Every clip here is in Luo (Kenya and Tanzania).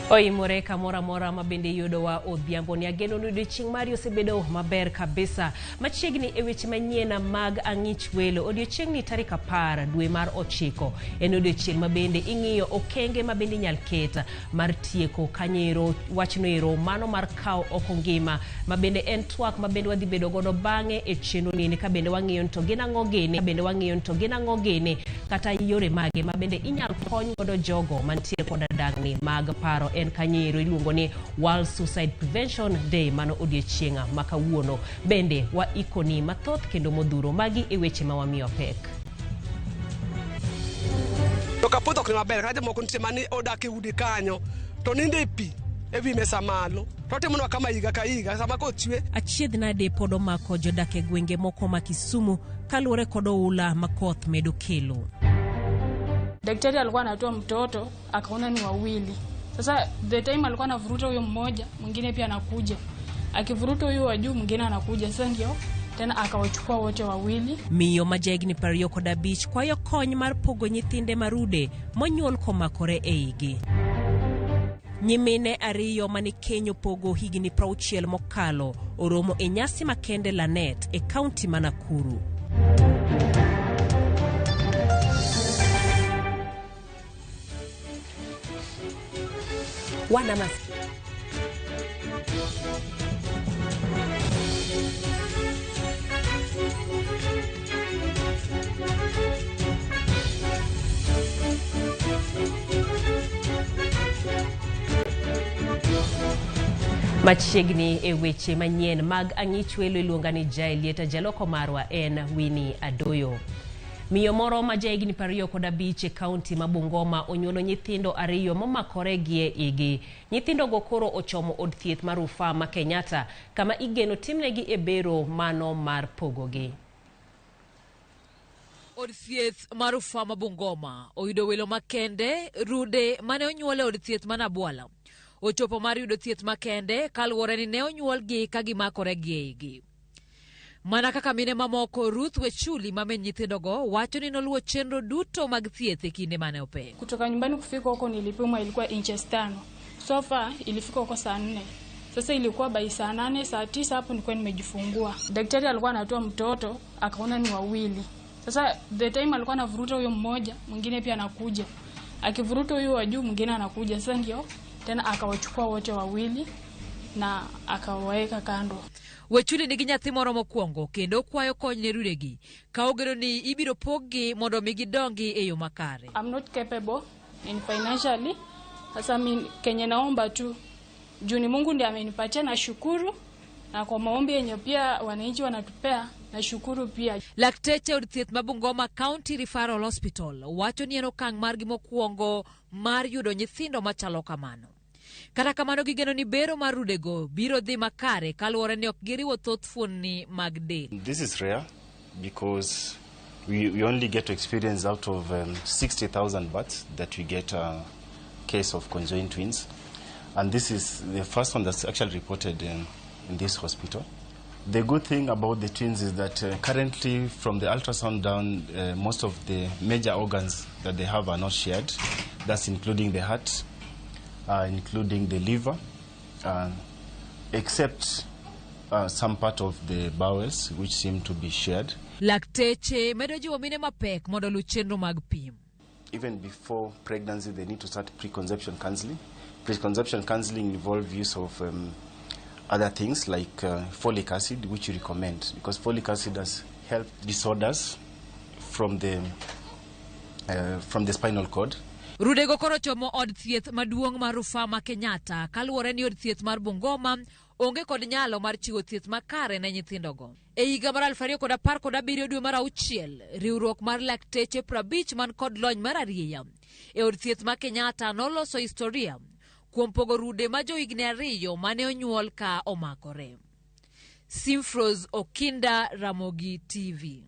Oimore kamoro amora ma bende iyudowa odhiambo ni ageno ni odiochieng' mari osebedo maber kabisa. Machiegni e weche manyien mag ang'ich welo, odiochieng'ni tarik 10 dwe mar 9 en odiochieng' ma bende ing'iyo okenge ma bende inyal ket mar tieko kanyero wachno ero mano mar kawo oko ngima ma bende en twak ma bende wadhi bedo godo bang'e e chenro ni ka bende wang'iyo ni to gin ang'o gini bende wang'iyo ni to gin ang'o gini kata yore mage ma bende inyal kony godo jogo mantie koda dangni mag paro en kanyero iluongo ni World Suicide Prevention Day mano odiochieng' ma kawuono bende waikoni mathoth kendo modhuro magi e weche ma wamiyo pek. To kapodho ok ni maber, kata jomoko nitie mani odak e udi kanyo to nindo e pi e wi mesa malo to otimonwa kama higa ka higa sama koth chwe. Achiedh nade pod omako jodak e gwenge moko ma Kisumu kaluwore kod oula ma koth medo kelo. Daktari alikuwa anatoa mtoto akaona ni wawili. Sasa the time alikuwa anavuruta huyo mmoja, mwingine pia anakuja. Akivuruta huyo wa juu, mwingine anakuja. Sasa ndio tena akawachukua wote wawili. Miyo ma jahigni 25 kwayo kony mar pogo nyithinde marude monyuol komakore e igi. Nyimine ariyo mane keny opogo higni 60 mokalo oromo e nyasi makende Lanet e kaunti ma Nakuru. Wana mas Machiegni e weche manyien mag ang'ich welo iluonga ni Jaelieta, jaloko marwa en Winnie Adoyo. Miyo moro ma jahigni 25 e kaunti ma Bungoma onyuolo nyithindo ariyo momakore gi e igi. Nyithindogo koro ochomo od thieth mar rufaa ma Kenyatta kama igeno timnegi e bero mano mar pogogi. Od thieth mar rufaa ma Bungoma oyudo welo makende rude mane onyuol e od thieth ma Nabwala. Ochopo mar yudo thieth makende kaluwore ni ne onyuolgi ka gimakore gi e igi. Mana kaka mine mamoko, Ruth Wechuli ma min nyithindogo wacho ni noluwo chenro duto mag thieth e kinde mane opek. Kutoka nyumbani kufika huko nilipimwa ilikuwa inches 5. So far ilifika huko saa 4. Sasa ilikuwa by saa 8, saa 9 hapo nilikuwa nimejifungua. Daktari alikuwa anatoa mtoto akaona ni wawili. Sasa the time alikuwa anavuruta huyo mmoja, mwingine pia anakuja. Akivuruta huyo wa juu, mwingine anakuja. Sasa ndio tena akawachukua wote wawili na akawaweka kando. Wechuli nigi nyathi moro mokwongo kendo okwayo kony ne rudegi ka ogeno ni ibiro poggi mondo mi gidongi e yo makare. I'm not capable in financially. Sasa mi kenye naomba tu juu ni Mungu ndiye amenipatia, nashukuru, na kwa maombi yenye pia wananchi wanatupea nashukuru pia. Lakteche od thieth ma Bungoma County Referral Hospital wacho ni en okang' margi mokwongo mar yudo nyithindo machalo kamano. Kata kamano gigeno ni bero mar rudego biro dhi makare kaluwore ni ok giriwo thoth fuonni mag del. This is rare because we only get to experience out of 60,000 births that we get a case of conjoined twins. And this is the first one that's actually reported in this hospital. The good thing about the twins is that currently from the ultrasound down, most of the major organs that they have are not shared. That's including the heart, including the liver, except some part of the bowels which seem to be shared. Lakteche medo jiwo mine mapek mondo oluw chenro mag pim. Even before pregnancy, they need to start preconception counseling. Preconception counseling involves use of other things like folic acid, which you recommend, because folic acid has helped disorders from the spinal cord. Rudego koro chomo od thieth maduong' mar rufaa ma Kenyatta kaluwore ni od thieth mar Bungoma onge kod nyalo mar chiwo thieth makare ne nyithindogo. E higa mar 2017 dwe mar 6, riwruok mar lakteche 50 man kod lony mar arieya e od thieth ma Kenyatta noloso historia kuom pogo rude ma johigni 2 mane onyuol ka omakore. Simfros Okinda, Ramogi TV.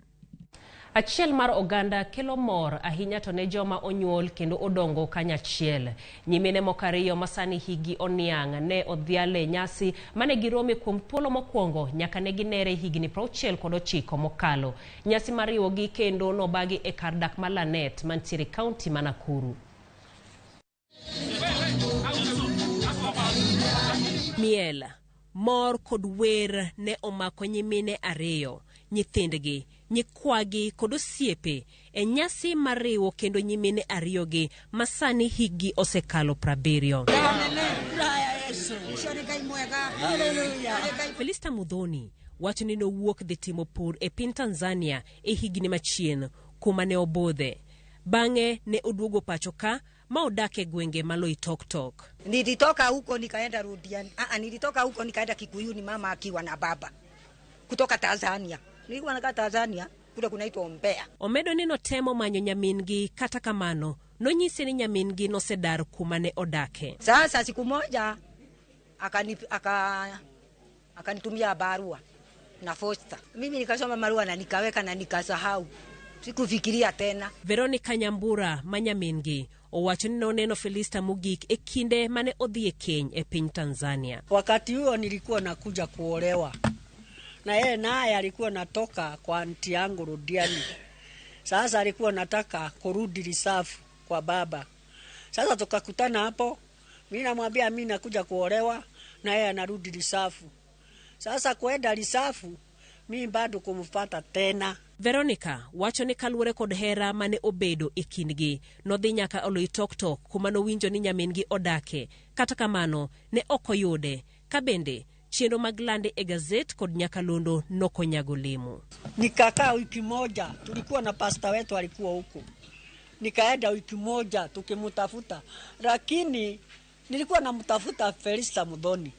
Achiel mar oganda kelo mor ahinya to ne joma onyuol kendo odongo kanyachiel. Nyimine moko ariyo masani higi oniang' ne odhiale nyasi mane girome kuom thuolo mokwongo nyaka ne ginere higni 69 mokalo. Nyasi mar riwogi kendo nobagi e kar dak ma Lanet mantiere kaunti ma Nakuru. Miel, mor kod wer ne omako nyimine ariyo, nyithindgi, nyikwagi kod osiepe e nyasi mar riwo kendo nyimine ariyogi ma sani hikgi osekalo 70. Felista Muthoni wacho ni nowuok dhi timo pur e piny Tanzania e higni machien kuma ne obudhe. Bang'e ne oduogo pacho ka ma odak e gwenge ma Loitoktok. Nilitoka huko nikaenda Rudiani. Ah, nilitoka huko nikaenda Kikuyuni, mama akiwa na baba kutoka Tanzania. Nilikuwa nakaa Tanzania, kule kunaitwa Mbeya. Omedo ni notemo manyo nyamin-gi kata kamano nonyise ni nyamin-gi nosedar kuma ne odake. Sasa siku moja akani aka akanitumia barua na posta. Mimi nikasoma barua na nikaweka na nikasahau. Sikufikiria tena. Veronica Nyambura ma nyamin-gi owacho ni noneno Felista mogik e kinde mane odhi e keny e piny Tanzania. Wakati huo nilikuwa nakuja kuolewa na yeye naye alikuwa natoka kwa anti yangu Rudiani. Sasa alikuwa nataka kurudi risafu kwa baba. Sasa tukakutana hapo, mimi namwambia mimi nakuja kuolewa na yeye anarudi risafu. Sasa kwenda risafu mimi bado kumfuata tena. Veronica wacho ni kaluwore kod hera mane obedo e kindgi, nodhi nyaka Oloitoktok kuma nowinjo ni nyamin-gi odake. Kata kamano, ne ok oyude, ka bende chenro mag lande e gazet kod nyakalondo nokonyago lemo. Nikakaa wiki moja, tulikuwa na pasta wetu alikuwa huko. Nikaenda wiki moja tukimtafuta, lakini nilikuwa namtafuta Felista Muthoni,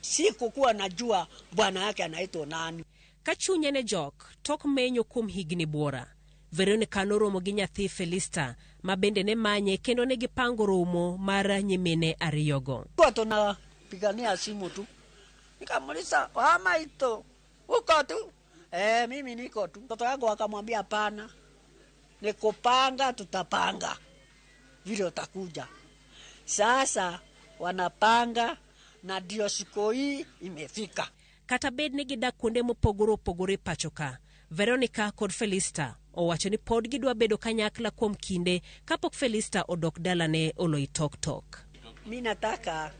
sikukuwa najua bwana yake anaitwa nani. Ka chunye ne jok tok menyo kuom higni buora, Veronica noromo gi nyathi Felista ma bende ne manye kendo ne gipango romo mar nyimine ariyogo. Kwa tunapigania simu tu, nikamuuliza mama ito uko tu? Mimi niko tu. Mtoto wangu akamwambia hapana, nikupanga tutapanga vile utakuja. Sasa wanapanga na ndio siku hii imefika. Kata bed ni gidak kuonde mopogore opogore pacho ka, Veronica kod Felista owacho ni pod gidwa bedo kanyakla kuom kinde kapok Felista odok dalane Oloitoktok. Mi nataka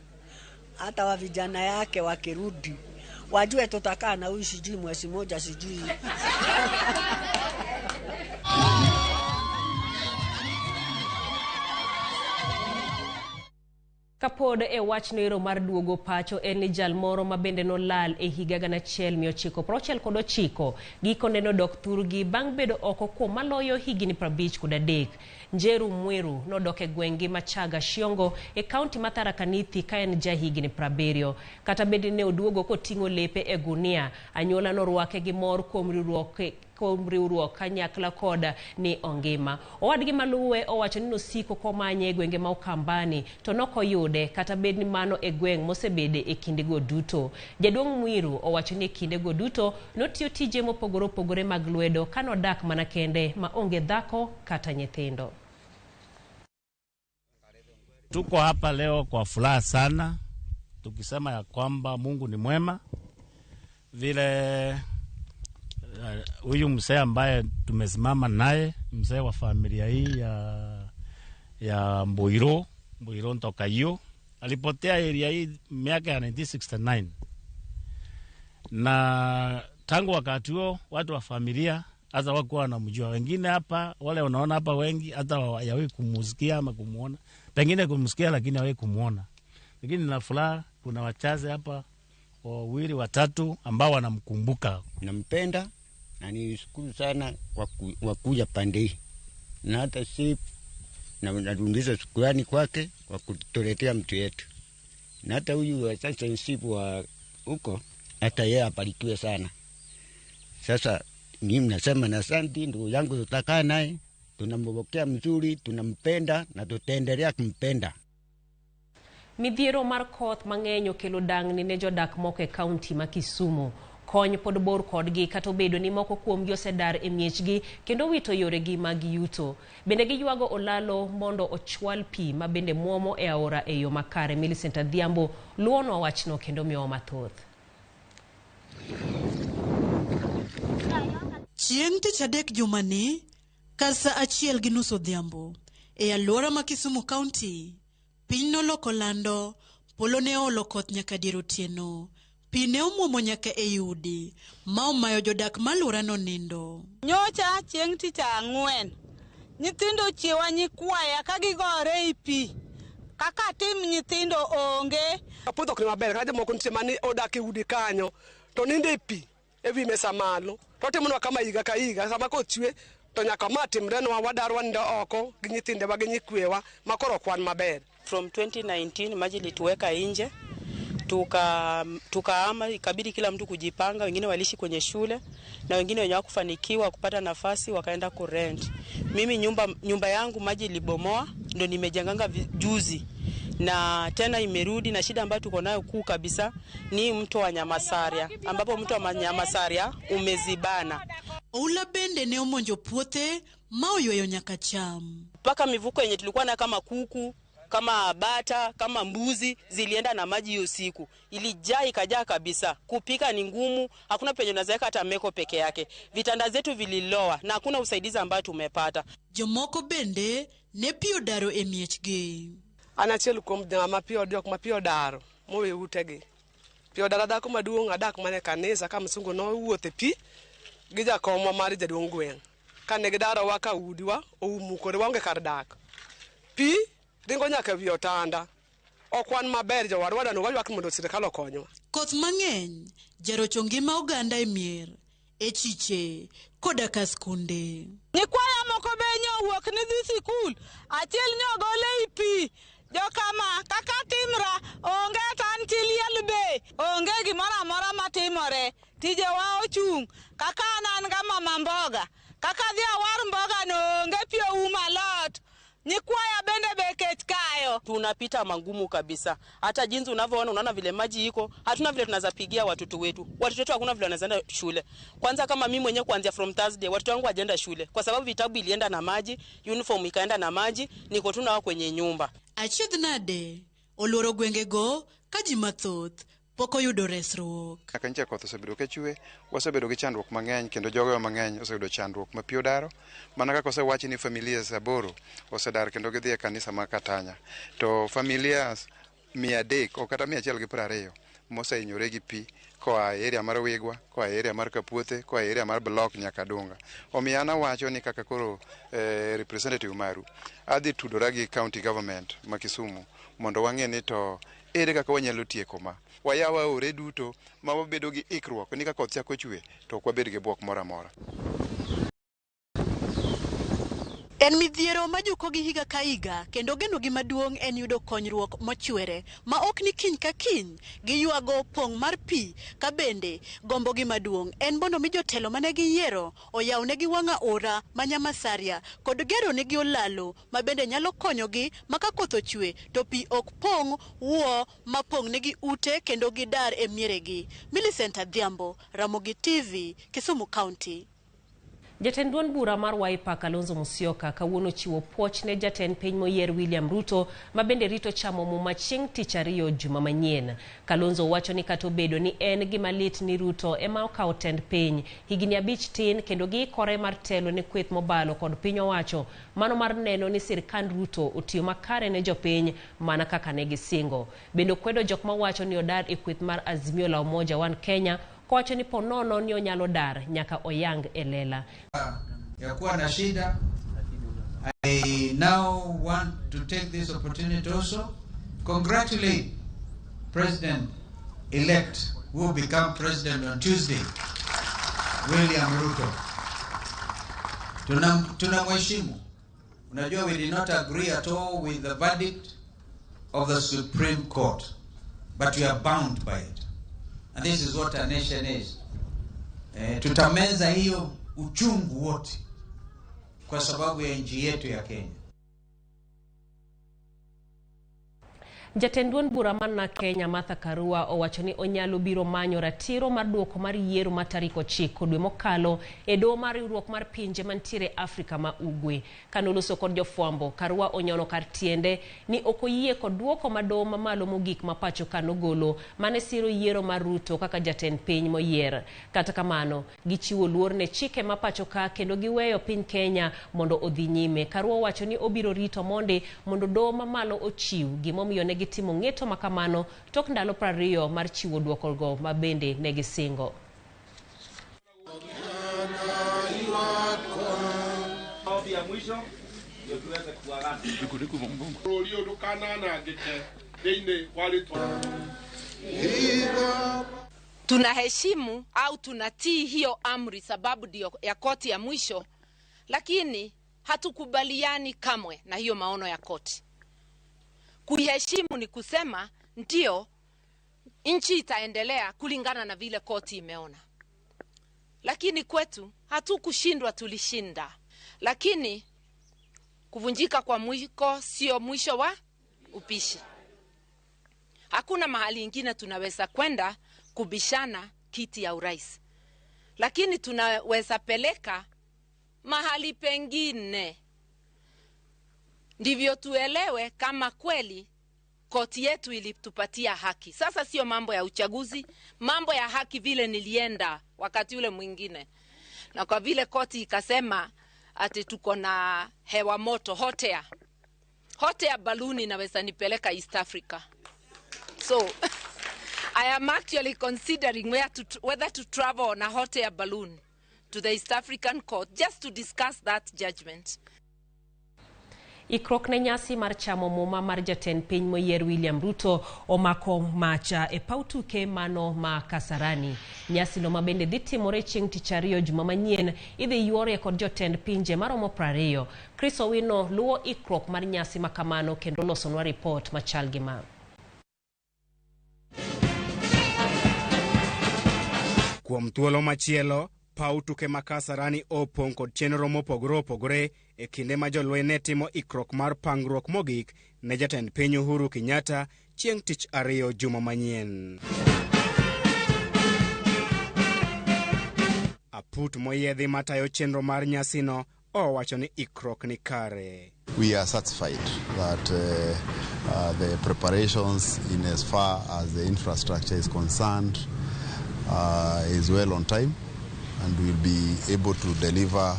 hata wa vijana yake wakirudi wajue tutakaa na huyu sijui mwezi moja sijui. Kapod e wach noero mar duogo pacho en ni jal moro ma bende nolal e higa 1969 gikone nodok thurgi bang' bedo oko kuom maloyo higni 53. Njeru Mwiru nodok e gweng'gi Machaga Shiongo e kaunti ma Tharaka Nithi ka en ja higni 70. Kata bed ni ne oduogo koting'o lepe e gunia, anyuola norwake gi mor kuom riwruok kanyakla koda ni ongima. Owadgi maluwe owacho ni nosiko komanye e gwenge ma Ukambani to nokoyude kata bed ni mano e gweng' mosebede e kindego duto. Jaduong' Mwiru owacho ni e kindego duto notiyo tije mopogore opogore mag lwedo kanodak mana kende ma onge dhako kata nyithindo. Tuko hapa leo kwa furaha sana tukisema ya kwamba Mungu ni mwema. Vile huyu mzee ambaye tumesimama naye, mzee wa familia hii ya Mboiro Ntokayo, alipotea area hii miaka ya 1969. Na tangu wakati huo watu wa familia hata wakuwa wanamjua. Wengine hapa wale unaona hapa wengi hata hawajawahi kumusikia ama kumuona. Pengine kumsikia lakini hawajawahi kumuona. Lakini nina furaha kuna wachache hapa wawili watatu ambao wanamkumbuka. Nampenda na nishukuru sana kwa kuja pande hii. Na hata si na narudisha shukrani kwake kwa kutuletea mtu yetu. Na hata huyu wa sasa nsibu wa huko hata yeye abarikiwe sana. Sasa mimi nasema na asante ndugu yangu, tutakaa naye, tunampokea mzuri, tunampenda na tutaendelea kumpenda. Midhiero mar koth mang'eny okelo dang'ni ne jodak moko e kaunti ma Kisumu. Kony pod bor kodgi kata obedo ni moko kuomgi osedar e miechgi kendo wito yoregi mag yuto. Bende giywago olalo mondo ochwal pi ma bende muomo e aora e yo makare. Millicent Adhiambo luwonwa wachno kendo miyowa mathoth. Chieng' tich adek jumani, kar saa 1:30 odhiambo, e alwora ma Kisumu County, piny noloko lando, polo Polo ne oolo koth nyaka dier otieno. Pi ne omuomo nyaka ei udi, ma omayo jodak ma alworano nindo. Nyocha chieng' tich ang'wen, nyithindo ochiewa nyikwaya ka gigore ei pi. Kaka tim nyithindo onge. Apuodho ok ni maber kata jomoko nitie mani odak e udi kanyo to nindo e pi e wi mesa malo to otimonwa kama higa ka higa sama koth chwe to nyaka ma timrenwa wadar wanindo oko gi nyithindewa gi nyikwewa ma koro ok wan maber. From 2019 maji ilituweka nje tukahama, ikabidi kila mtu kujipanga. Wengine waliishi kwenye shule na wengine wenye hawakufanikiwa kupata nafasi wakaenda kurent. Mimi nyumba yangu maji ilibomoa, ndo nimejenganga juzi na tena imerudi, na shida ambayo tuko nayo kuu kabisa ni mto wa Nyamasaria, ambapo mto wa Nyamasaria umezibana. Oula bende ne omonjo puothe ma oyweyo nyaka cham. Mpaka mivuko yenye tulikuwa nayo kama kuku, kama bata, kama mbuzi zilienda na maji hiyo siku. Ilijaa ikajaa kabisa. Kupika ni ngumu, hakuna penye unaweza weka hata meko peke yake. Vitanda zetu vililoa na hakuna usaidizi ambao tumepata. Jomoko bende ne pi odaro e miechgi. An achiel kuom joma pi jok ma pi odaro mowe utegi. Pi odaro dhako maduong' adak mana e kanisa ka msungu nowuotho e pi gi jakomwa mar jaduong' gweng'. Kane gidarowa ka udiwa oumukore waonge kar dak. Pi ringo nyaka wi otanda. Ok wan maber jowadwa wadwani waywak mondo sirikal okonywa. Koth mang'eny jarocho ngima oganda e mier, e chiche koda ka skunde. Nyikwaya moko be nyowuok ni dhi sikul, achiel nyogol ei pi. Jokama kaka timra onge tan chi liel be, onge gimoro amora matimore. Tijewa ochung', kaka an an ga mama mboga, kaka adhi awar mboga no onge pi oumo alot. Nyikwaya bende be kech kayo. Tunapita mangumu kabisa. Hata jinsi unavyoona, unaona vile maji iko, hatuna vile tunaweza pigia watoto wetu. Watoto wetu hakuna vile wanaweza enda shule. Kwanza kama mimi mwenyewe kuanzia from Thursday watoto wangu hawajaenda shule kwa sababu vitabu ilienda na maji, uniform ikaenda na maji, niko tu nao kwenye nyumba. Achiedh nade oluoro gwengego ka ji mathoth pok oyudo resruok. Nyaka nyicha koth osebedo ka chwe, wasebedo gi chandruok mang'eny kendo jogewa mang'eny oseyudo chandruok ma pi odaro. Mana kaka osewachi ni familias 8 osedar kendo gidhi e kanisa ma Katanya. To familias 300 ok kata 120 mosehinyore gi pi koa e area mar Wigwa, koa e area mar Kapuothe, koa e area mar Block nyaka Dunga. Omiyo an awacho ni kaka koro representative maru, adhi tudora gi county government ma Kisumu mondo wang'e ni to ere kaka wanyalo tieko ma. Wayaw aore duto ma wabedo gi ikruok ni ka koth chako chwe to ok wabed gi bwok moro amora. En midhiero ma jukogi higa ka higa kendo genogi maduong' en yudo konyruok mochwere ma ok ni kiny ka kiny giywago pong' mar pi ka bende gombogi maduong' en mondo mi jotelo mane giyiero oyawnegi wang' aora ma Nyamasaria kod geronegi olalo ma bende nyalo konyogi ma ka koth ochwe to pi ok pong' wuo ma pong'negi ute kendo gidar e mieregi. Millicent Adhiambo, Ramogi TV, Kisumu County. Jatend duond bura mar Wiper Kalonzo Musyoka kawuono chiwo puoch ne jatend piny moyier William Ruto ma bende rito chamo muma chieng' tich ariyo juma manyien. Kalonzo wacho ni kata obedo ni en gima lit ni Ruto ema okawo tend piny, higni 5 tin kendo giikore mar telo ne kweth mobalo kod piny owacho mano mar neno ni sirkand Ruto otiyo makare ne jopiny mana kaka ne gisingo. Bende okwedo jok mawacho ni odar e kweth mar Azimio la Umoja One Kenya kowacho ni ponono ni onyalo dar nyaka oyang e lela. Ya kuwa na shida. I now want to take this opportunity also congratulate President-elect who will become president on Tuesday, William Ruto. Tunamheshimu. Unajua, we did not agree at all with the verdict of the Supreme Court, but we are bound by it. And this is what a nation is. Tutameza hiyo uchungu wote kwa sababu ya nchi yetu ya Kenya. Jatend duond bura mar Kenya Martha Karua owacho ni onyalo biro manyo ratiro mar duoko mar yiero ma tarik 9 dwe mokalo e doho mar riwruok mar pinje mantiere Afrika ma Ugwe. Kanoloso kod jofwambo, Karua onyono kar tiende ni ok oyie kod duoko ma doho mamalo mogik ma pacho ka nogolo mane siro yiero mar Ruto kaka jatend piny moyier. Kata kamano, gichiwo luor ne chike ma pacho ka kendo giweyo piny Kenya mondo odhi nyime. Karua owacho ni obiro rito mondi mondo doho mamalo ochiw gimomiyo ne gitimo ng'eto makamano tok ndalo 20 mar chiwo duokogo ma bende ne gisingo. Tunaheshimu au tunatii hiyo amri sababu ndio ya koti ya mwisho, lakini hatukubaliani kamwe na hiyo maono ya koti. Kuiheshimu ni kusema ndio nchi itaendelea kulingana na vile koti imeona, lakini kwetu hatukushindwa, tulishinda. Lakini kuvunjika kwa mwiko sio mwisho wa upishi. Hakuna mahali ingine tunaweza kwenda kubishana kiti ya urais, lakini tunaweza peleka mahali pengine, ndivyo tuelewe kama kweli koti yetu ilitupatia haki. Sasa sio mambo ya uchaguzi, mambo ya haki vile nilienda wakati ule mwingine, na kwa vile koti ikasema ati tuko na hewa moto, hot air, hot air balloon inaweza nipeleka East Africa. So I am actually considering whether to travel on a hot air balloon to the East African Court just to discuss that judgment. Ikruok ne nyasi mar chamo muma mar jatend piny moyier William Ruto omako macha e paw tuke mano ma Kasarani. Nyasino ma bende dhi timore chieng' tich ariyo juma manyien idhi yuorie kod jotend pinje maromo 20. Chris Owino luwo ikruok mar nyasi makamano kendo losonwa ripot machal gi ma. Kuom thuolo machielo, paw tuke ma Kasarani opong' kod chenro mopogore opogore e kinde ma jolweny ne timo ikruok mar pangruok mogik ne jatend piny Uhuru Kenyatta chieng' tich ariyo juma manyien. Aput moyiedhi matayo chenro mar nyasino owacho ni ikruok ni kare. We are satisfied that the preparations in as far as the infrastructure is concerned is well on time, and we'll be able to deliver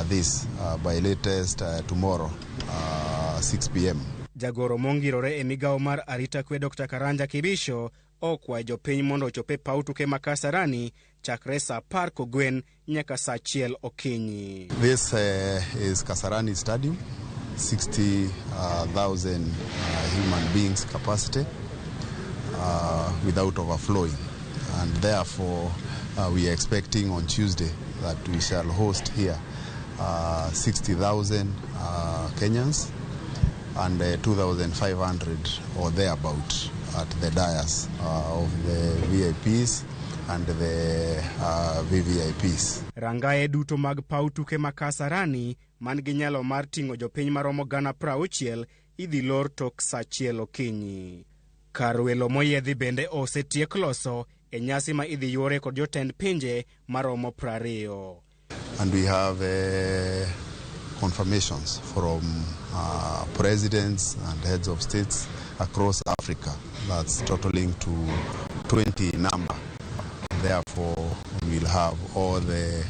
this by latest tomorrow 6 p.m. Jagoro mongirore e migawo mar arita kwe Dr. Karanja Kibisho okwayo jopiny mondo ochop e paw tuke ma Kasarani chakre saa 10 kogwen nyaka saa 1 okinyi. This is Kasarani Stadium, 60,000 human beings capacity without overflowing, and therefore we are expecting on Tuesday that we shall host here 60,000 Kenyans and 2,500 or thereabout at the dais of the VIPs and the VVIPs. Rangae duto mag paw tuke ma Kasarani man gi nyalo mar ting'o jopiny maromo 60,000 idhi lor tok saa 1 okinyi. Kar welo moyiedhi bende osetiek loso e nyasi ma idhi yuore kod jotend pinje maromo 20. And we have confirmations from presidents and heads of states across Africa. That's totaling to 20 in number. Therefore, we'll have all the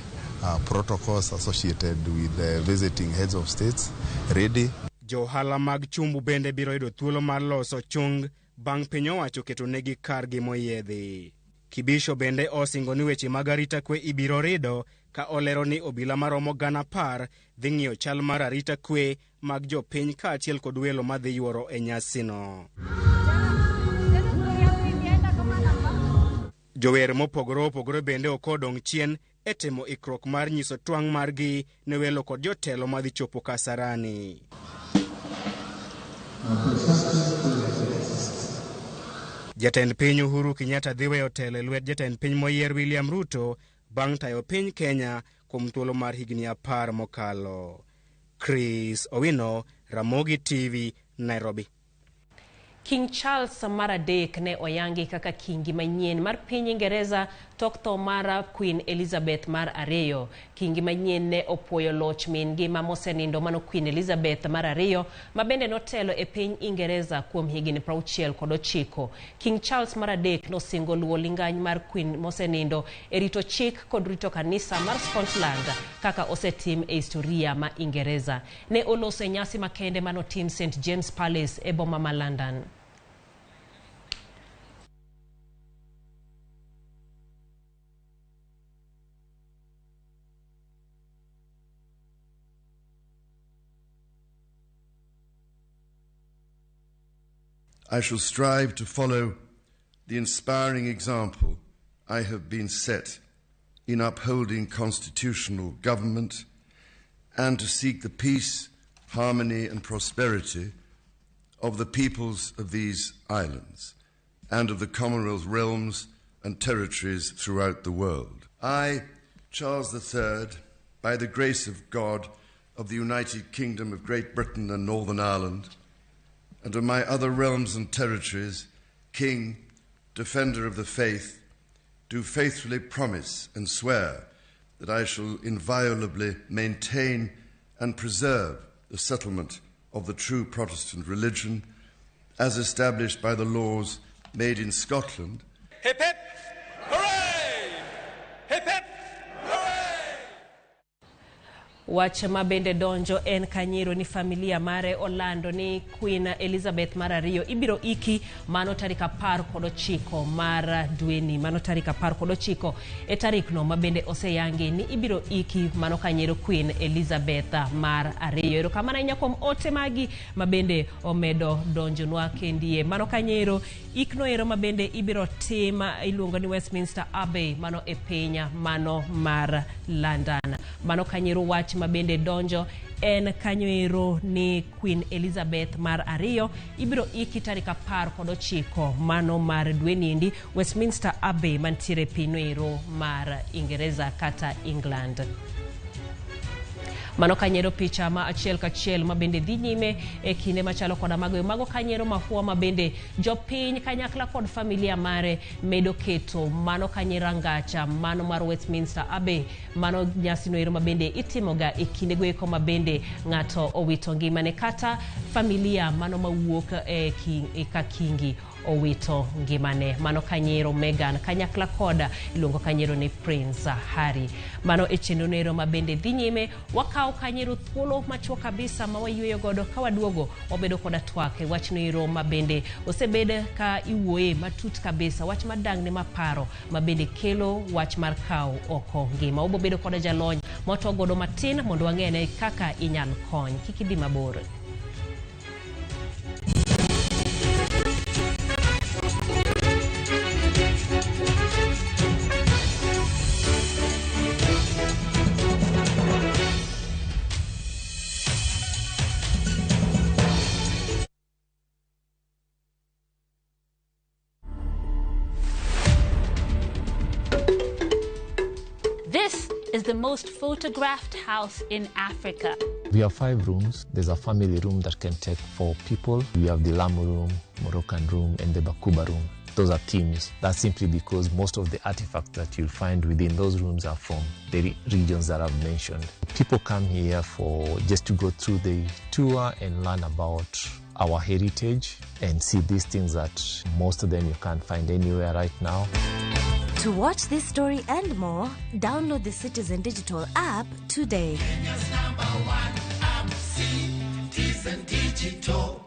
protocols associated with the visiting heads of states ready. Johala mag chumbu bende biro yudo thuolo mar loso chung bang' piny owacho keto negi kargi moyiedhi. Kibisho bende osingo ni weche mag arita kwe ibiro rido ka olero ni obila maromo 10,000 dhi ng'iyo chal mar arita kwe mag jopiny kaachiel kod welo madhi yuoro e nyasino. Jower mopogore opogore bende ok odong' chien e timo ikruok mar nyiso twang' margi ne welo kod jotelo madhi chopo Kasarani. Jatend piny Uhuru Kenyatta dhi weyo telo e lwet jatend piny moyier William Ruto bang' tayo piny Kenya kuom thuolo mar higni 10 mokalo. Chris Owino, Ramogi TV, Nairobi. King Charles mar adek ne oyangi kaka kingi manyien mar piny Ingereza tok tho mar Queen Elizabeth mar ariyo. Kingi manyien ne opuoyo loch min-gi ma mosenindo mano Queen Elizabeth mar ariyo ma bende notelo e piny Ingereza kuom higni 69. King Charles mar adek nosingo luwo lingany mar Queen mosenindo e rito chik kod rito kanisa mar Scotland kaka osetim e historia ma Ingereza. Ne oloso e nyasi makende manotim St James Palace e boma ma London. I shall strive to follow the inspiring example I have been set in upholding constitutional government and to seek the peace, harmony and prosperity of the peoples of these islands and of the Commonwealth realms and territories throughout the world. I, Charles III, by the grace of God, of the United Kingdom of Great Britain and Northern Ireland, and of my other realms and territories, King, Defender of the Faith, do faithfully promise and swear that I shall inviolably maintain and preserve the settlement of the true Protestant religion as established by the laws made in Scotland. Hip hip! Hooray! Hip hip! Wach ma bende donjo en kanyero ni familia mare olando ni Queen Elizabeth mar ariyo ibiro iki mano tarik 19 mar dweni, mano tarik 19 e tarikno ma bende oseyangi ni ibiro iki mano kanyero Queen Elizabeth mar ariyo. Erokamano ahinya kuom ote magi ma bende omedo donjonwa kendie. Mano kanyero ikno ero ma bende ibiro tim iluongo ni Westminster Abbey mano e piny mano mar London. Mano kanyero wach ma bende donjo en kanyoero ni Queen Elizabeth mar ariyo ibiro iki tarik 19 mano mar dweniendi Westminster Abbey mantiere pinyno mar Ingereza kata England. Mano kanyero picha ma achiel kachiel ma bende dhi nyime e kinde machalo koda mago kanyero mafua ma bende jopiny kanyakla kod familia mare medo keto mano kanyero angacha mano mar Westminster Abbey mano nyasi noero ma bende itimoga e kinde goeko ma bende ng'ato owito ngimane kata familia mano mawuok e ka kingi owito ngimane. Mano kanyero Meghan kanyakla koda iluongo kanyero ni Prince Harry. Mano e chenro noero ma bende dhi nyime. Wakawo kanyero thuolo machuok kabisa ma wayueyo godo ka waduogo wabedo koda twak e wach noero ma bende osebed ka iwuoye matut kabisa, wach madang'ne maparo ma bende kelo wach mar kawo oko ngima. Wabobedo koda jalony motwa godo matin mondo wang'ene kaka inyal kony. Kik idhi mabor. This is the most photographed house in Africa. We have 5 rooms. There's a family room that can take 4 people. We have the Lamu room, Moroccan room, and the Bakuba room. Those are themes. That's simply because most of the artifacts that you'll find within those rooms are from the regions that I've mentioned. People come here for just to go through the tour and learn about our heritage and see these things that most of them you can't find anywhere right now. To watch this story and more, download the Citizen Digital app today. Kenya's #1 app, Citizen Digital.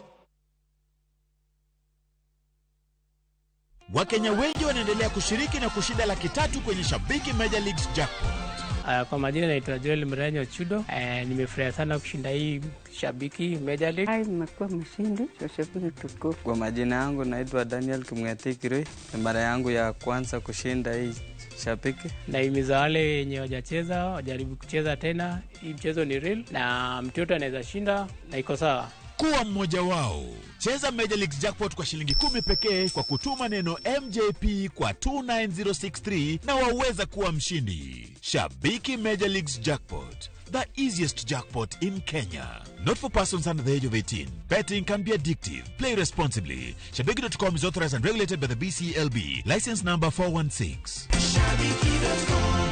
Wakenya wengi wanaendelea kushiriki na kushinda 300,000 kwenye Shabiki Major Leagues Jackpot. Kwa majina naitwa Joel Mrenyo Chudo. Nimefurahi sana kushinda hii Shabiki Major League. Nimekuwa mshindi wa Shabiki tukufu. Kwa majina yangu naitwa Daniel Kimweti Kirui. Ni mara yangu ya kwanza kushinda hii Shabiki. Nahimiza wale wenye hawajacheza wajaribu kucheza tena. Hii mchezo ni real na mtoto anaweza shinda na iko sawa. Kuwa mmoja wao. Cheza Major Leagues Jackpot kwa shilingi 10 pekee kwa kutuma neno MJP kwa 29063 na waweza kuwa mshindi. Shabiki Major Leagues Jackpot, the easiest jackpot in Kenya. Not for persons under the age of 18. Betting can be addictive. Play responsibly. Shabiki.com is authorized and regulated by the BCLB. License number 416. Shabiki.com.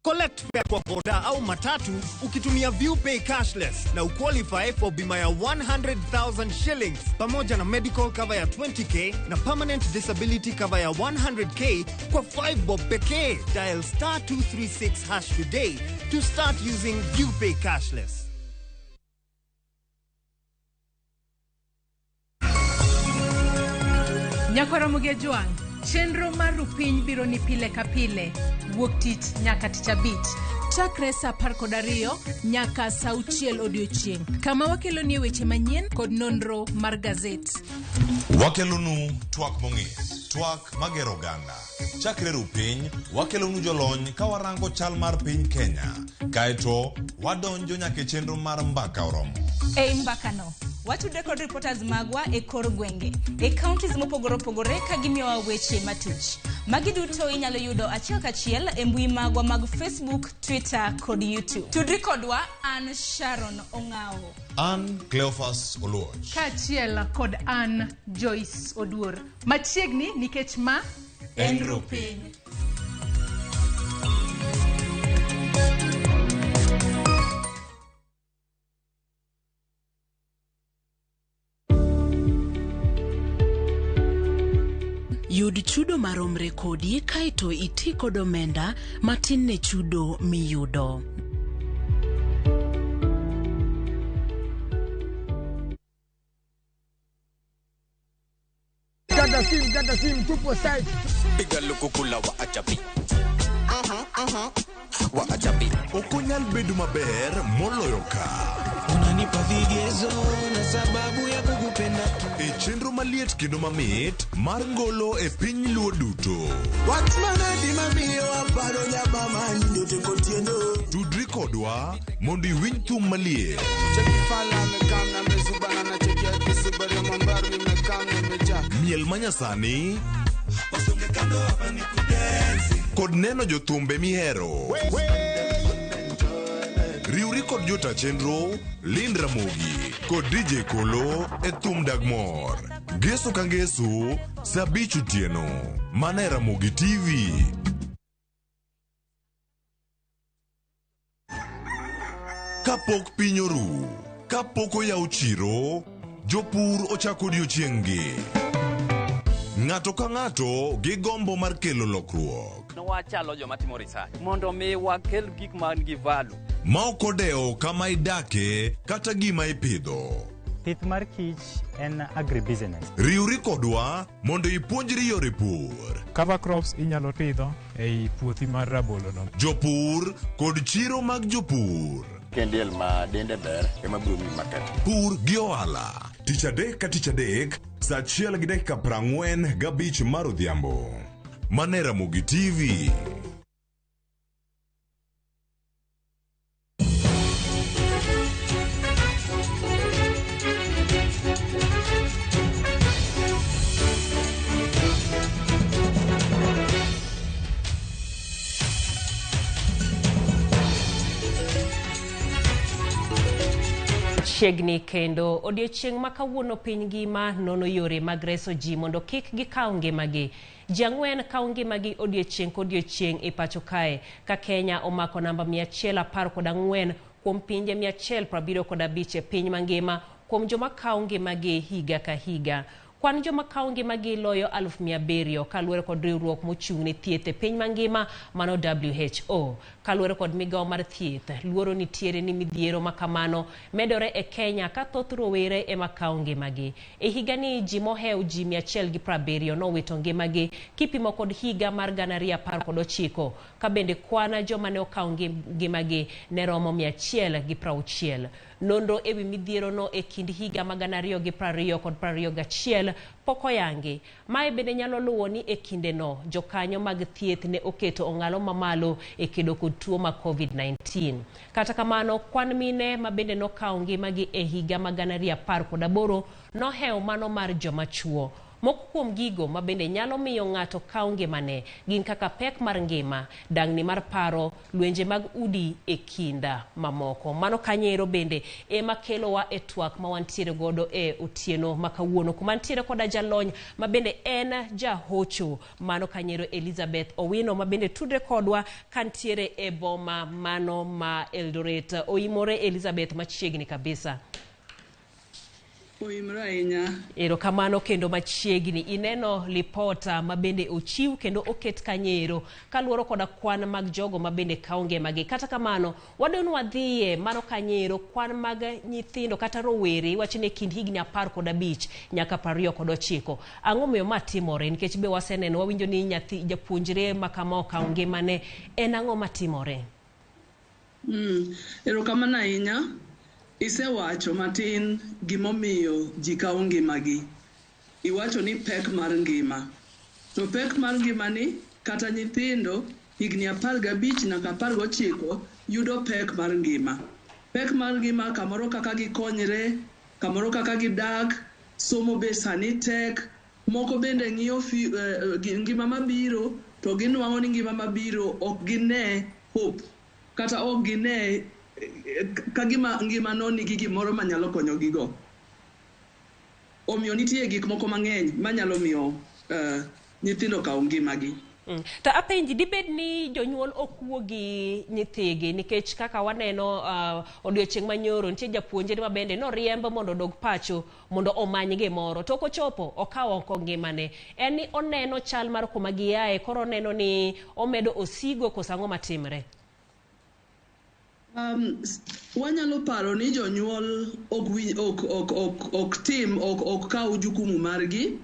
Collect fare kwa boda au matatu ukitumia ViewPay cashless na uqualify for bima ya 100,000 shillings pamoja na medical cover ya 20k na permanent disability cover ya 100k kwa 5 bob pekee. Dial star 236 hash today to start using ViewPay cashless. Nyakwara Mugejwang, Chenro mar Rupiny biro ni pile ka pile, wuok tich nyaka tich abich. Chakre saa 12 nyaka saa 6 odiochieng', kama wakelonie weche manyien kod nonro mar gazet. Wakelonu twak mong'ith, twak magero oganda. Chakre rupiny, wakelonu jolony ka warango chal mar piny Kenya. Kaeto, wadonjo nyaka e chenro mar mbaka oromo. Ei mbakano, watudre kod reporters magwa e kor gwenge, e counties mopogore opogore ka gimiyowa weche matuch. Magi duto inyalo yudo achiel kachiel e mbui magwa mag Facebook, Twitter kod YouTube. Tudri kodwa, an Sharon Ong'awo. An Cleophas Oluoch. Kaachiel kod an Joyce Oduor. Machiegni nikech ma En Rupiny. Yud chudo maromre kodi kaeto iti kod omenda matin ne chudo miyudo. Kata sim, kata sim, tupo site. Piga lukukula wa achapi. Wa achapi. Ok onyal bedo maber moloyo ka. Unanipa vigezo na sababu ya kukupenda. E chenro maliet kendo mamit mar ngolo e piny Luo duto. Wach manadi mamiyo aparo nyabama nyote kotieno. Tudri kodwa mondo iwinj thum maliet. Cheki fala amekam na mezubana na cheki ya kisibari mambaru nimekam nimejaa. Miel manyasani kod neno jothumbe mihero. Riwri kod jota chenro Lynn Ramogi kod DJ Kolo e thum dag mor. Ngeso ka ngeso saa 5 otieno mana e Ramogi TV. Kapok piny oru, kapok oyaw chiro, jopur ochako odiochieng'-gi. Ng'ato ka ng'ato gi gombo mar kelo lokruok. Wachalo joma timo research mondo mi wakel gik man gi value. Ma ok odewo kama idake kata gima ipidho. Pith mar kich en agribusiness. Riwri kodwa mondo ipuonjri yore pur. Cover crops inyalo pidho ei puothi mar rabolo no. Jopur kod chiro mag jopur. Kendiel ma dende ber ema biro miyi market. Pur gi ohala. Tich adek ka tich adek, saa 1:45 mar odhiambo. Mane Ramogi TV. Chiegni kendo odiochieng' ma kawuono piny ngima nono yore mag reso ji mondo kik gikaw ngimagi. Ji 4 kawo ngimagi odiochieng' kodiochieng' e pacho kae, ka Kenya omako namba 114 kuom pinje 175 e piny mangima kuom joma kawo ngimagi higa ka higa. Kwan joma kawo ngimagi loyo 700,000 kaluwore kod riwruok mochung' ne thieth e piny mangima mano WHO. Kaluwore kod migawo mar thieth, luoro nitiere ni midhiero makamano medore e Kenya ka thoth rowere ema kawo ngimagi. E higani ji mohewo ji 170 nowito ngimagi kipimo kod higa mar 2019, ka bende kwan joma ne okawo ngimagi ne romo 160. Nonro ewi midhierono e kind higa mag 2020 kod 21 pok oyangi. Mae bende nyalo luwo ni e kindeno jokanyo mag thieth ne oketo ong'alo mamalo e kedo kod tuo ma COVID-19. Kata kamano, kwan mine ma bende nokawo ngimagi e higa mag 2018 nohewo mano mar joma chuo. Moko kuom gigo ma bende nyalo miyo ng'ato kaw ngimane gin kaka pek mar ngima, dangni mar paro, lwenje mag udi e kinda mamoko. Mano kanyero bende ema kelowa e twak ma wantiere godo e otieno ma kawuono, kuma ntiere koda jalony ma bende en jahocho. Mano kanyero Elizabeth Owino ma bende tudre kodwa kantiere e boma mano ma Eldoret. Oimore Elizabeth machiegni kabisa. Oimre ahinya. Erokamano kendo machiegni. Ineno lipota ma bende ochiw kendo oket kanyero kaluwore koda kwan mag jogo ma bende kawo ngimagi. Kata kamano, wadwa ni wadhiye mano kanyero kwan mag nyithindo kata rowere iwacho ni e kind higni 15 nyaka 29. Ang'o miyo ma timore? Nikech be waseneno wawinjo ni nyathi japuonjre ma kama okawo ngimane. En ang'o matimore? Erokamano ahinya. Isewacho matin gimomiyo ji kawo ngimagi. Iwacho ni pek mar ngima. To pek mar ngimani, kata nyithindo higni 15 nyaka 19 yudo pek mar ngima. Pek mar ngima kamoro kaka gikonyre, kamoro kaka gidak, somo be sani tek, moko bende ng'iyo ngima mabiro to ginwang'o ni ngima mabiro ok gine hope, kata ok gine ka gima ngimano nigi gimoro manyalo konyogigo. Omiyo nitie gik moko mang'eny manyalo miyo nyithindo kaw ngimagi. To apenji, dibed ni jonyuol ok wuo gi nyithigi nikech kaka waneno odiochieng' manyoro nitie japuonjre ma bende noriemb mondo odog pacho mondo omany gimoro to kochopo okawo oko ngimane. En ni oneno chal mar kuma giaye, koro oneno ni omedo osigo koso ang'o matimre? Wanyalo paro ni jonyuol ok tim ok kaw jukumu margi,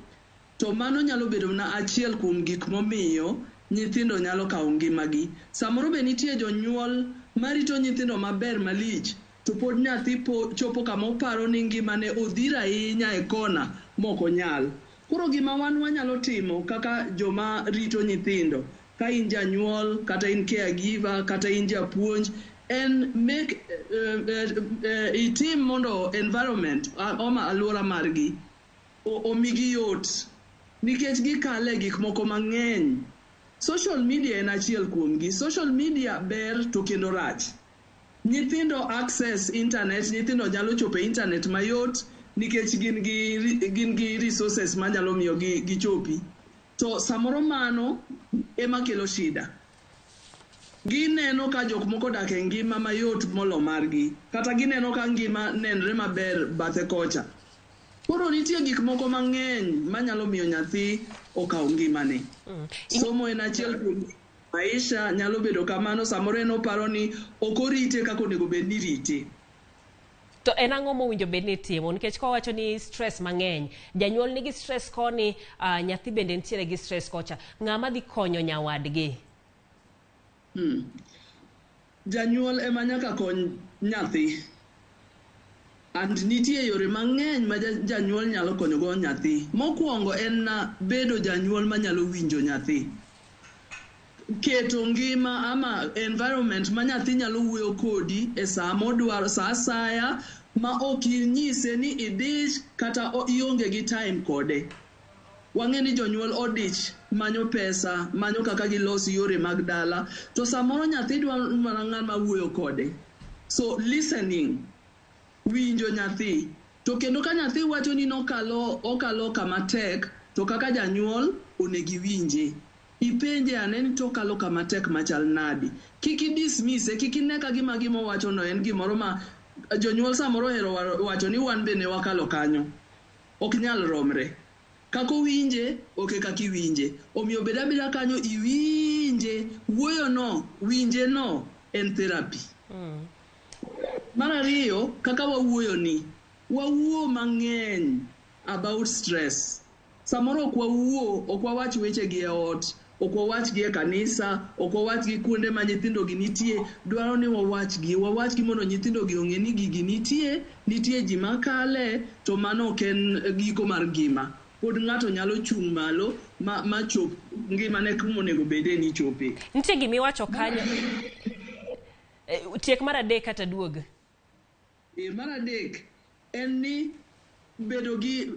to mano nyalo bedo na achiel kuom gik momiyo nyithindo nyalo kawo ngimagi. Samoro be nitie jonyuol marito nyithindo maber malich, to pod nyathi chopo kama oparo ni ngimane odhir ahinya e kona mok onyal. Koro gima wan wanyalo timo kaka joma rito nyithindo, ka in janyuol, kata in caregiver, kata in japuonj, en make itim mondo environment ama alwora margi omigi yot, nikech gikale gik moko mang'eny. Social media en achiel kuomgi. Social media ber to kendo rach. Nyithindo access internet, nyithindo nyalo chopo e internet mayot nikech gin gi resources manyalo miyo gichopi. To samoro mano ema kelo shida. Gineno ka jok moko odak e ngima mayot molo margi, kata gineno ka ngima nenre maber bathe kocha. Koro nitie gik moko mang'eny manyalo miyo nyathi okaw ngimane. Somo en achiel kuom maisha nyalo bedo kamano, samoro en oparo ni ok orite kaka onego bed ni irite. To en ang'o mowinjo bed ni itimo? Nikech kawacho ni stress mang'eny, janyuol nigi stress koni, nyathi bende nitiere gi stress kocha. Ng'ama dhi konyo nyawadgi? Janyuol ema nyaka kony nyathi. And nitie yore mang'eny ma janyuol nyalo konyogo nyathi. Mokwongo en bedo janyuol manyalo winjo nyathi. Keto ngima ama environment ma nyathi nyalo wuoyo kodi e saa modwaro, saa asaya ma ok inyise ni idich kata ionge gi time kode. Wang'e ni jonyuol odich manyo pesa, manyo kaka gilos yore mag dala, to samoro nyathi dwaro mana ng'ama wuoyo kode. So listening, winjo nyathi. To kendo ka nyathi wacho ni okalo kama tek, to kaka janyuol onego iwinje. Ipenje ane ni to okalo kama tek machal nadi. Kik idismise, kik ine ka gima owachono en gimoro ma jonyuol samoro ohero wacho ni wan be ne wakalo kanyo. Ok nyal romre. Kaka owinje, ok e kaka iwinje. Omiyo bed abeda kanyo iwinje, wuoyono, winjeno en therapy. Mar ariyo, kaka wawuoyo ni, wawuo mang'eny about stress. Samoro ok wawuo, ok wawach wechegi e ot, ok wawachgi e kanisa, ok wawachgi kuonde ma nyithindogi nitie. Dwaro ni wawachgi mondo nyithindogi ong'e ni gigi nitie, nitie ji makale, to mano ok en giko mar ngima. Pod ng'ato nyalo chung' malo ma chop ngimane kuma onego bede ni chope. Nitie gimiwacho kanyo. Tiek mar adek kata duog. Mar adek en ni bedo gi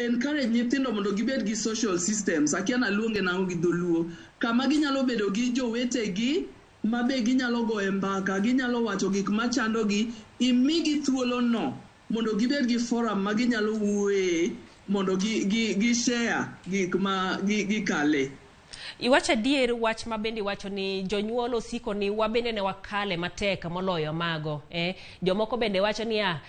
encourage nyithindo mondo gibed gi social systems. Akia naluonge nang'o gi dholuo. Kama ginyalo bedo gi jowetegi ma be ginyalo goye mbaka, ginyalo wacho gik machandogi, imigi thuolono mondo gibed gi forum ma ginyalo wuoye mondo gi share gik ma gikale. Iwacho adier wach ma bende iwacho ni jonyuol osiko ni wabende ne wakale matek moloyo mago. Jomoko bende wacho niya,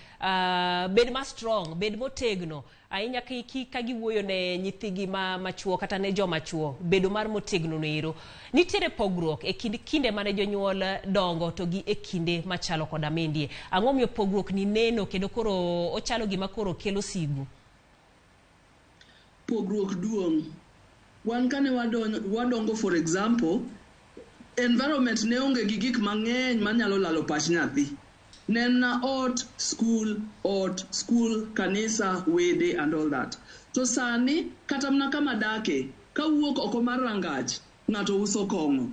bed ma strong, bed motegno. Ahinya ka giwuoyo ne nyithigi machuo kata ne joma chuo, bedo mar motegno no ero. Nitiere pogruok e kind kinde mane jonyuol dongo to gi e kinde machalo koda mindie. Ang'o miyo pogruok ni neno kendo koro ochalo gima koro kelo sigu? Pogruok duong'. Wan kane wadongo, for example, environment ne onge gi gik mang'eny manyalo lalo pach nyathi. Ne en na ot, school, ot, school, kanisa, wede and all that. To sani, kata mana kama dake, kawuok oko mar rangach, ng'ato uso kong'o.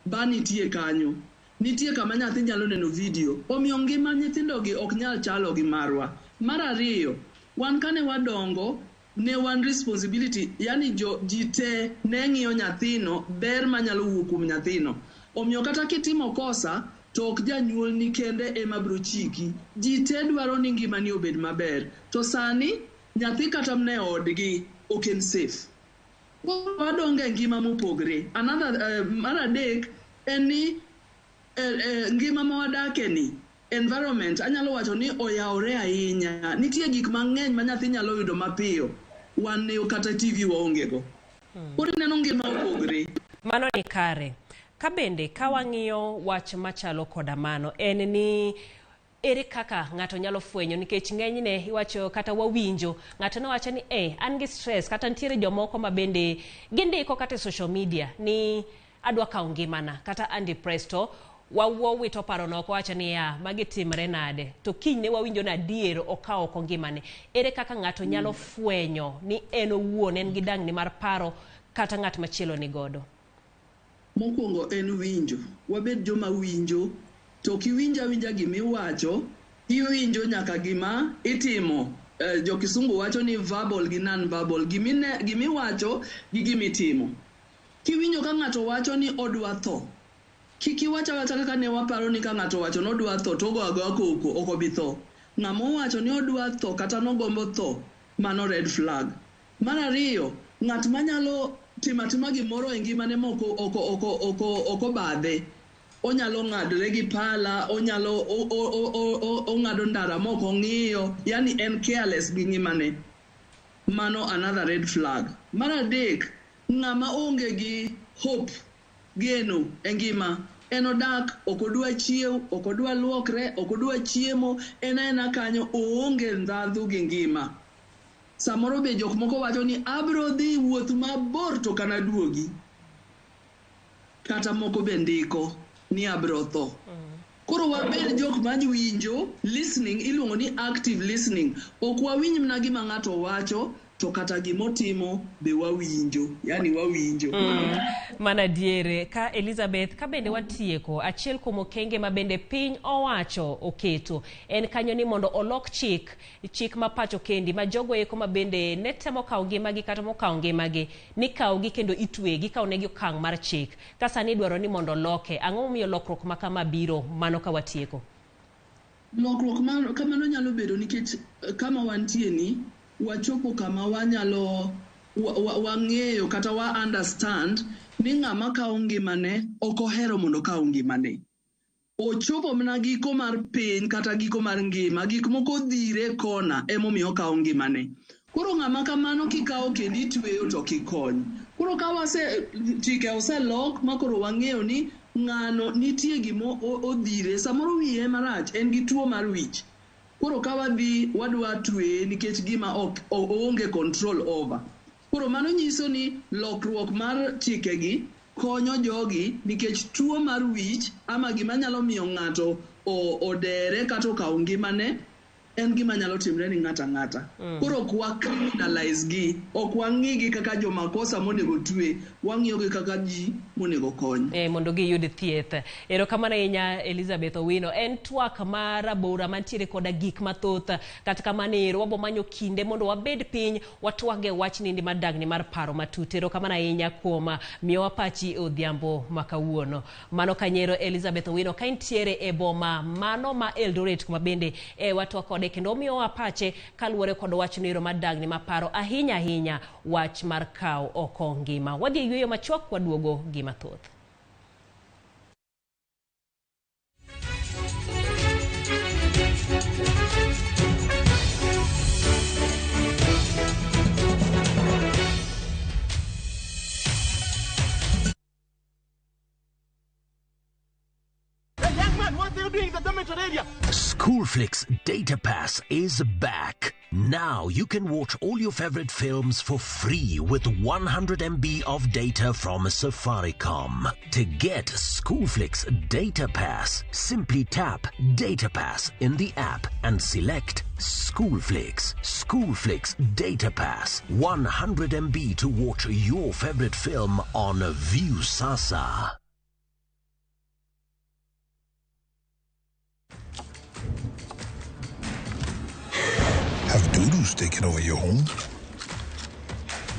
Ba nitie kanyo. Nitie kama nyathi nyalo neno video. Omiyo ngima nyithindogi ok nyal chalo gi marwa. Mar ariyo, wan kane wadongo, ne wan responsibility, yani ji te ne ng'iyo nyathino, ber manyalo wuok kuom nyathino. Omiyo kata kitimo kosa, to ok janyuolni kende ema biro chiki. Ji te dwaro ni ngimani obed maber. To sani, nyathi kata mana e odgi ok en safe. Koro wadongo e ngima mopogre. Another, mar adek en ni ngima ma wadake ni, environment, anyalo wacho ni oyawore ahinya. Nitie gik mang'eny ma nyathi nyalo yudo mapiyo. Wan ne kata TV waonge go. Koro ineno ngima opogre. Mano ni kare. Ka bende ka wang'iyo wach machalo koda mano, en ni ere kaka ng'ato nyalo fwenyo, nikech ng'enyne iwacho kata wawinjo ng'ato nowacho ni an gi stress, kata nitiere jomoko ma bende gindiko kata e social media ni adwa kawo ngimana kata an depressed, to wawuo wito parono oko wacho ni ya magi timre nade, to kinyne wawinjo ni adier okawo oko ngimane. Ere kaka ng'ato nyalo fwenyo ni en owuon en gi dangni mar paro kata ng'at machielo ni godo? Mokwongo en winjo. Wabed joma winjo. To kiwinjo awinja gimiwacho, iwinjo nyaka gima itimo. Jo kisungu wacho ni verbal gi non-verbal. Gimiwacho gi gimitimo. Kiwinjo ka ng'ato wacho ni odwa tho, kik iwach awacha kaka ne waparo ni ka ng'ato owacho ni odwa tho to ogo agoya koko, ok obi tho. Ng'ama owacho ni odwa tho kata nogombo tho, mano red flag. Mar ariyo, ng'at manyalo timo atima gimoro e ngimane ma ok obadhe. Onyalo ng'adore gi pala, onyalo ong'ado ndara ma ok ong'iyo, yani en careless gi ngimane. Mano another red flag. Mar adek, ng'ama onge gi hope, geno e ngima, en odak, ok odwa chiew, ok odwa luokre, ok odwa chiemo, en aena kanyo, oonge ndhadhu gi ngima. Samoro be jok moko wacho ni abro dhi wuoth mabor to kana duogi. Kata moko be ndiko ni abro tho. Koro wabed jok ma winjo, listening iluongo ni active listening. Ok wawinj mana gima ng'ato wacho, to kata gimotimo be wawinjo. Yani wawinjo. Mana diere ka Elizabeth, ka bende watieko, achiel kuom okenge ma bende piny owacho oketo en kanyo ni mondo olok chik ma pacho kendi ma jogo eko ma bende ne temo kawo ngimagi kata mokawo ngimagi ni kawogi kendo itwegi, kawo negi okang' mar chik. Ka sani idwaro ni mondo oloke, ang'o momiyo lokruok ma kama biro mano ka watieko? Lokruok ma kamano nyalo bedo nikech kama wantie ni wachopo kama wanyalo wang'eyo kata wa understand ni ng'ama kawo ngimane ok ohero mondo okaw ngimane. Ochopo mana giko mar piny kata giko mar ngima, gik moko odhire kona emomiyo okawo ngimane. Koro ng'ama kamano kikawo kendo itweyo to kikony. Koro ka chike oselok ma koro wang'eyo ni ng'ano nitie gima odhire, samoro wiye marach, en gi tuo mar wich. Koro ka wadhi wadwa tweye nikech gima ok oonge control over. Koro mano nyiso ni lokruok mar chikegi konyo jogi nikech tuo mar wich ama gima nyalo miyo ng'ato odere kata okaw ngimane en gima nyalo timre ni ng'ato ang'ata. Koro ok wa criminalize gi, ok wang'i gi kaka jomakosa monego twe, wang'iyo gi kaka ji monego kony. Mondo giyud thieth. Erokamano ahinya Elizabeth Owino. En twak mar rabora mantiere koda gik mathoth. Kata kamano ero wabo manyo kinde mondo wabed piny watwag e wachni ndi madagni mar paro matut. Erokamano ahinya kuom miyowa pachi e odhiambo ma kawuono. Mano kanyero Elizabeth Owino ka intiere e boma mano ma Eldoret kuma bende watwak kode. kode kendo omiyowa pache kaluwore kod wach noero madagni maparo ahinya ahinya wach mar kawo oko ngima. Wadhi e yueyo machuok, waduogo gi mathoth. Hey, young man, what are you doing in the dormitory area? Schoolflix Data Pass is back. Now you can watch all your favorite films for free with 100 MB of data from Safaricom. To get Schoolflix Data Pass, simply tap Data Pass in the app and select Schoolflix. Schoolflix Data Pass. 100 MB to watch your favorite film on Viusasa. Have dudus taken over your home?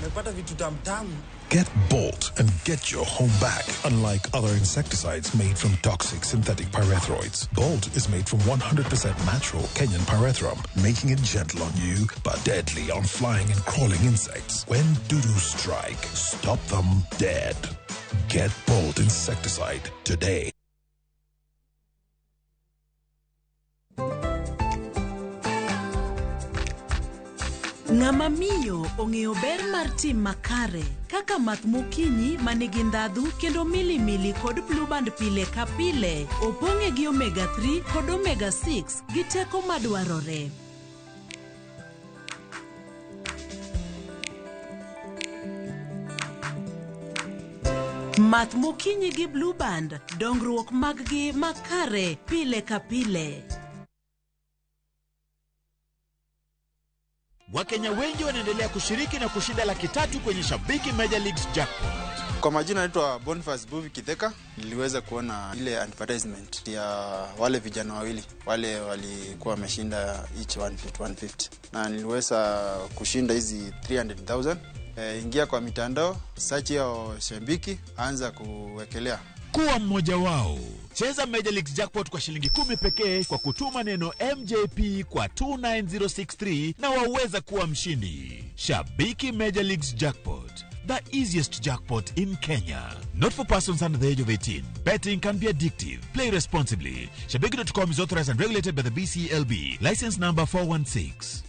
Nimepata vitu tamtamu. Get Bolt and get your home back. Unlike other insecticides made from toxic synthetic pyrethroids, Bolt is made from 100% natural Kenyan pyrethrum, making it gentle on you but deadly on flying and crawling insects. When dudus strike, stop them dead. Get Bolt insecticide today. Ng'ama miyo ong'eyo ber mar tim makare kaka math mokinyi ma nigi ndhadhu kendo milimili kod blueband pile ka pile opong'e gi omega 3 kod omega 6 gi teko madwarore. Math mokinyi gi blueband, dongruok mag-gi makare pile ka pile. Wakenya wengi wanaendelea kushiriki na kushinda 300,000 kwenye Shabiki Major Leagues Jackpot. Kwa majina naitwa Boniface Buvi Kitheka. Niliweza kuona ile advertisement ya wale vijana wawili wale walikuwa wameshinda each 150 150, na niliweza kushinda hizi 300,000. Ingia kwa mitandao, search hiyo Shabiki, anza kuwekelea. Kuwa mmoja wao. Cheza Major Leagues Jackpot kwa shilingi 10 pekee kwa kutuma neno MJP kwa 29063 na waweza kuwa mshindi. Shabiki Major Leagues Jackpot, the easiest jackpot in Kenya. Not for persons under the age of 18. Betting can be addictive. Play responsibly. Shabiki.com is authorized and regulated by the BCLB. License number 416.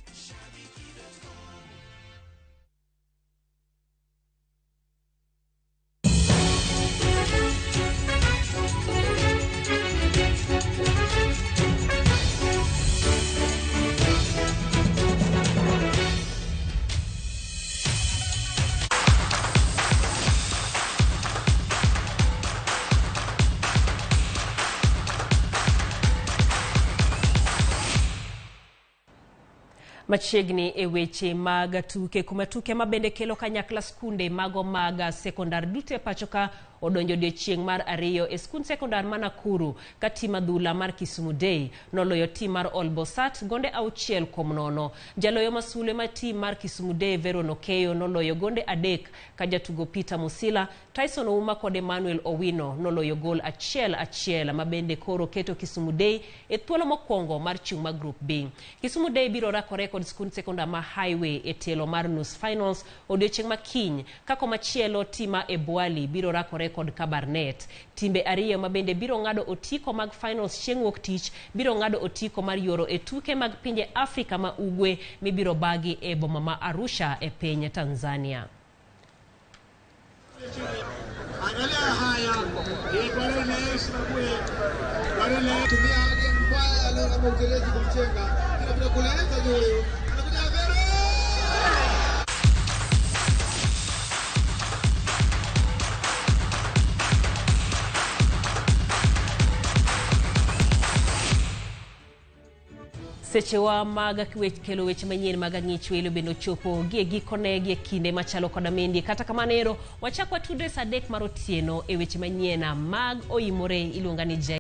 Machiegni e weche mag tuke, kuma tuke mabende kelo kanyakla skunde mago mag sekondar duto e pacho ka odonjo odiechieng' mar ariyo e skund sekondar ma Nakuru ka tim adhula mar Kisumu Day noloyo tim mar Olbosat gonde 6-0. Jaloyo masule ma tim mar Kisumu Day Veron Okeyo noloyo gonde 3 ka jatugo Peter Musila, Tyson Ouma kod Emmanuel Owino noloyo gol 1-1 mabende koro keto Kisumu Day e thuolo mokwongo mar chung' mar Group B. Kisumu Day biro rakore kod skund sekondar ma Highway e tielo mar nus finals odiechieng' ma kiny, ka komachielo tima e Bwali biro rakore kod Kabarnet. Timbe ariyo mabende biro ng'ado otiko mag finals chieng' wuok tich biro ng'ado otiko mar yoro e tuke mag pinje Afrika ma Ugwe mibiro bagi e boma ma Arusha e piny Tanzania. Sechewa mag kelo weche manyien mag ang'ich welo bende ochopo gi e gikone gi e kinde machalo koda mendi. Kata kamano ero wachak watudre saa 3 mar otieno e weche manyien mag oimore. Iluonga ni Jay.